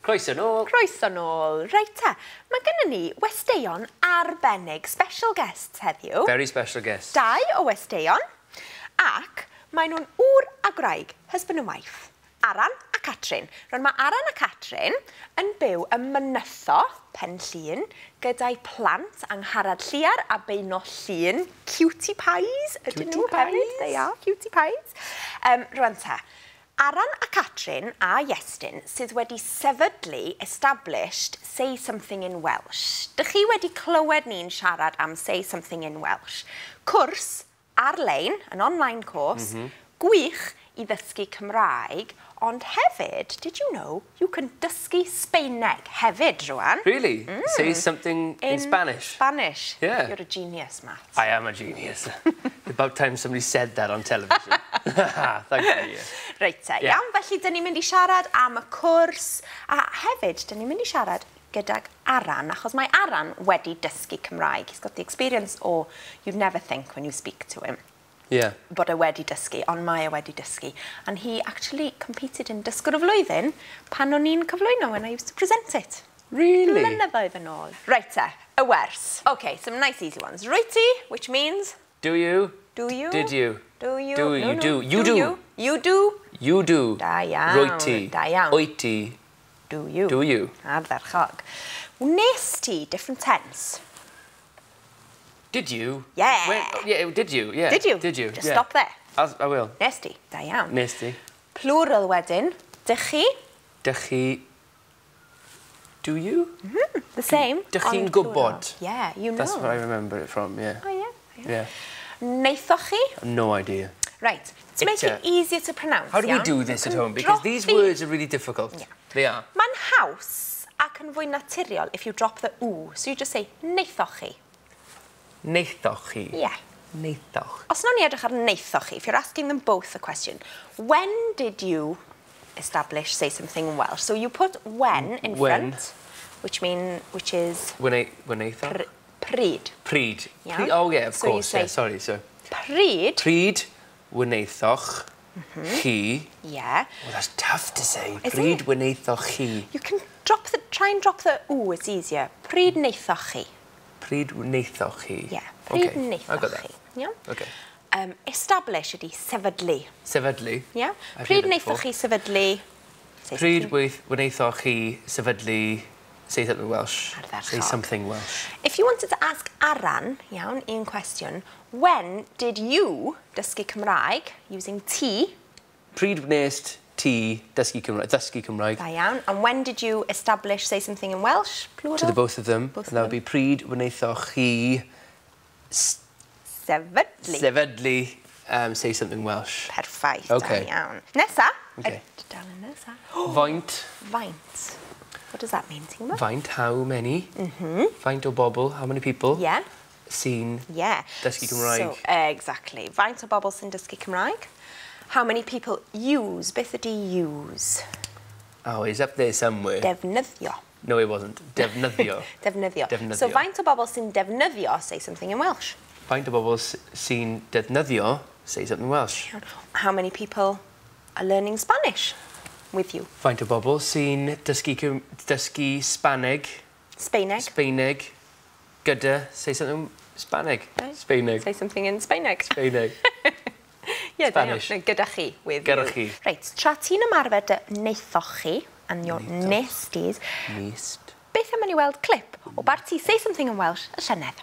Croeso nôl. Croeso nôl. Reit te, mae gennym ni westeion arbennig, special guests heddiw. Very special guests. Dau o westeion, ac maen nhw'n ŵr a gwraig, husband and wife, Aran a Catrin. Rwan mae Aran a Catrin yn byw ym Mynytho, Pen Llŷn, gyda'i plant Angharad Lluar a Beuno Llŷn, cutie pies ydyn nhw hefyd. They are cutie pies. Rwan te, Aran a Catrin a Iestyn sydd wedi sefydlu, established, Say Something in Welsh. Dych chi wedi clywed ni'n siarad am Say Something in Welsh. Cwrs ar-lein, an online course, gwych i ddysgu Cymraeg, ond hefyd, did you know, you can dysgu Sbeineg hefyd rwan. Really? Say something in Spanish? Spanish. Yeah. You're a genius, Matt. I am a genius. About time somebody said that on television. Thank you. Yeah. Reit te, iawn, felly dyn ni'n mynd i siarad am y cwrs, a hefyd, dyn ni'n mynd i siarad gydag Aran, achos mae Aran wedi dysgu Cymraeg. He's got the experience o you'd never think when you speak to him bod e wedi dysgu, ond mae e wedi dysgu. And he actually competed in Dysgwr y Flwyddyn pan o'n i'n cyflwyno when I used to present it. Really? Blynyddoedd yn ôl. Reit te, y wers. Okay, some nice easy ones. Rwyt ti, which means? Do you? Do you? Did you? Do you? Do No, you no. do? You do. You? You do? You do. Da iawn. Rwyt ti. Da iawn. Wyt ti. Do you? Do you? Ardderchog. Wnes ti, different tense. Did you? Yeah. When, oh, yeah, did you? Yeah. Did you? Did you? Just Yeah. stop there. I will. Nes ti. Da iawn. Nes ti. Plural wedyn. Dych chi? Dych chi... Do you? The same. Dych chi'n ond plural. gwybod? Yeah, you know. That's what I remember it from, yeah. Oh, yeah. Yeah. Wnaethoch chi? No idea. Right. To make it It's, easier to pronounce, How do we iawn, do this you at can home? Because drop these words are really difficult. Yeah. They are. Mae'n haws ac yn fwy naturiol if you drop the oo. So you just say, wnaethoch chi. Wnaethoch chi? Yeah. Wnaethoch. Os nawn ni edrych ar wnaethoch chi, if you're asking them both a question, when did you establish Say Something in Welsh? So you put when in When. front, which is Wnaethoch? Pryd. Pryd. Yeah. Pryd. Oh, yeah, of So you course. say Yeah, sorry. So Pryd. Pryd wnaethoch chi. Yeah. Oh, that's tough to say. Is Pryd it? wnaethoch chi. You can try and drop the oo, it's easier. Pryd wnaethoch chi. Pryd wnaethoch chi. Yeah. Pryd Okay, I wnaethoch got that. chi. Yeah? Okay. Establish ydy sefydlu. Sefydlu. Yeah? I've Pryd heard it wnaethoch before. chi sefydlu? Say Pryd something. wnaethoch chi sefydlu Say Something Welsh. Ardderchog. Say Something Welsh. If you wanted to ask Aran, iawn, un cwestiwn, when did you dysgu Cymraeg using ti? Pryd wnest ti dysgu Cymraeg? Dysgu Cymraeg. Da iawn. And when did you establish Say Something in Welsh? Plural? To the both of them. Both and that of would be pryd wnaethoch chi Sefydlu. sefydlu Say Something Welsh. Perffaith, Okay. da iawn. Nesa. Okay. Y dudalen nesa. Faint. Faint. What does that mean, ti'n gwybod? Faint, how many? Faint o bobl, how many people? Yeah. Sy'n dysgu Cymraeg. So, exactly. Faint o bobl sy'n dysgu Cymraeg? How many people use? Beth ydy use? Oh, it's up there somewhere. Defnyddio. No, it wasn't. Defnyddio. Defnyddio. Defnyddio. So faint o bobl sy'n defnyddio Say Something in Welsh? Faint o bobl sy'n defnyddio Say Something Welsh? How many people are learning Spanish with you? Faint o bobl sy'n dysgu Spaneg. Sbeineg. Sbeineg. Gyda Say Something Spaneg. Right. Sbeineg. Say something in Sbeineg. Sbeineg. Yeah, da iawn. Spanish. No, gyda chi, with Gyda you. chi. Reit, tra ti'n ymarfer dy wnaethoch chi and your Wnaethoch. nesties, Nest. beth am i ni weld clip o barti Say Something in Welsh y llynedd?